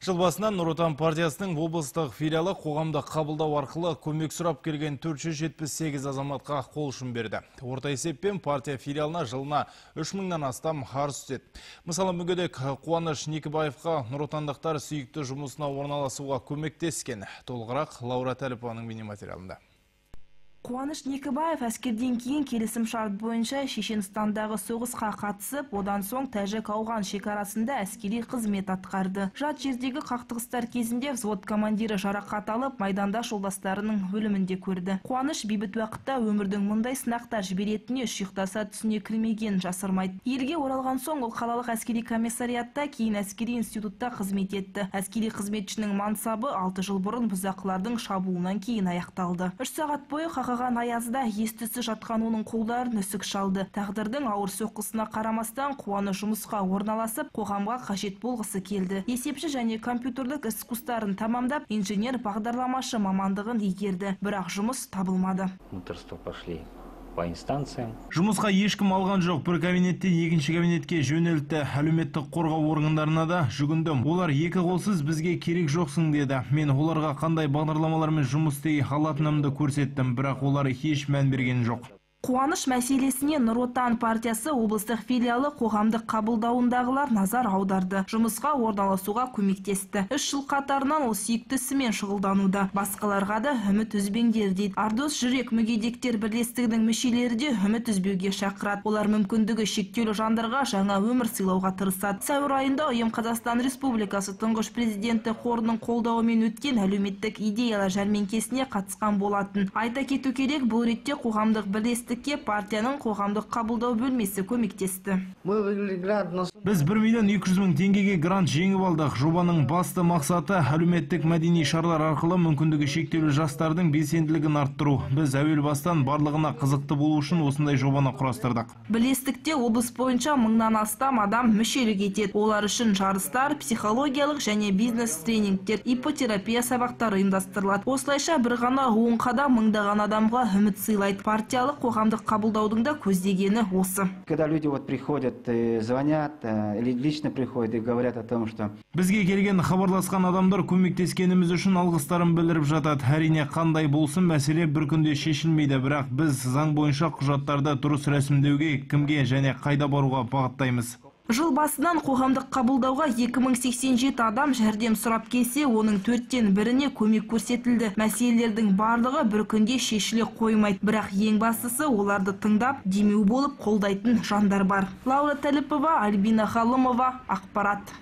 Жыл басынан Нұр Отан партиясының облыстық филиалы қоғамдық қабылдау арқылы көмек сұрап келген 478 азаматқа қол ұшын берді. Орта есеппен партия филиалына жылына 3000-нан астам арыз түседі. Мысалы, мүгедек Қуаныш Некібаевқа нұротандықтар сүйікті жұмысына орналасуға көмектескен. Толығырақ Лаура Тәліпованың бейнематериалында. Қуаныш Некібаев әскерден кейін келісім шарт бойынша Шешенстандағы соғысқа қатысып, одан соң Тәжік-Ауған шекарасында әскери қызмет атқарды. Жат жердегі қақтығыстар кезінде взвод командирі жарақат алып, майданда жолдастарының өлімін де көрді. Қуаныш бейбіт уақытта өмірдің мұндай сынақтар жіберетініне үш ұйықтаса түсіне кірмеген жасырмайды. Елге оралған соң ол қалалық әскери комиссариатта, кейін әскери институтта қызмет етті. Әскери қызметшінің мансабы 6 жыл бұрын бұзақылардың шабуылынан кейін аяқталды. 3 сағат бойы қақаған аязда ес-түссіз жатқан оның қолдарын үсік шалды. Тағдырдың ауыр соққысына қарамастан Қуаныш жұмысқа орналасып, қоғамға қажет болғысы келді. Есепші және компьютерлік іс курстарын тамамдап, инженер бағдарламашы мамандығын игерді. Бірақ жұмыс табылмады. Мытарства пошли по инстанциям. Жұмысқа ешкім алған жоқ. Бір кабинеттен екінші кабинетке жөнелтті. Әлеуметтік қорғау органдарына да жүгіндім. Олар екі қолсыз, бізге керек жоқсың деді. Мен оларға қандай бағдарламалармен жұмыс істей алатынымды көрсеттім, бірақ олар еш мән берген жоқ. Қуаныш мәселесіне Нұр Отан партиясы облыстық филиалы қоғамдық қабылдауындағылар назар аударды. Жұмысқа орналасуға көмектесті. 3 жыл қатарынан ол сүйікті ісімен шұғылдануда. Басқаларға да үміт үзбеңдер дейді. Ардос жүрек мүгедектер бірлестігінің мүшелері де үміт үзбеуге шақырады. Олар мүмкіндігі шектеулі жандарға жаңа өмір сыйлауға тырысады. Сәуір айында ұйым Қазақстан Республикасы Тұңғыш Президенті қорының қолдауымен өткен әлеуметтік идеялар жәрмеңкесіне қатысқан болатын. Айта кету керек, бұл ретте қоғамдық бірлестік партияның қоғамдық қабылдау бөлмесі көмектесті. Мы выиграли грант на Біз 1 миллион 200 мың теңгеге грант жеңіп алдық. Жобаның басты мақсаты әлеуметтік мәдени шаралар арқылы мүмкіндігі шектеулі жастардың белсенділігін арттыру. Біз әуел бастан барлығына қызықты болу үшін осындай жобаны құрастырдық. Бірлестікте облыс бойынша мыңнан астам адам мүшелік етеді. Олар үшін жарыстар, психологиялық және бизнес тренингтер, иппотерапия сабақтары ұйымдастырылады. Осылайша бір ғана оң қадам мыңдаған адамға үміт сыйлайды. Партиялық қоғамдық қабылдаудың да көздегені осы. Когда люди вот приходят, звонят, или лично приходят и говорят о том, что Бізге келген, хабарласқан адамдар көмектескеніміз үшін алғыстарын білдіріп жатады. Әрине, қандай болсын мәселе бір күнде шешілмейді, бірақ біз заң бойынша құжаттарды дұрыс рәсімдеуге, кімге және қайда баруға бағыттаймыз. Жыл басынан қоғамдық қабылдауға 2087 адам жәрдем сұрап келсе, оның төрттен біріне көмек көрсетілді. Мәселелердің барлығы бір күнде шешіле қоймайды. Бірақ ең бастысы, оларды тыңдап, демеу болып қолдайтын жандар бар. Лаура Тәліпова, Альбина Халымова, ақпарат.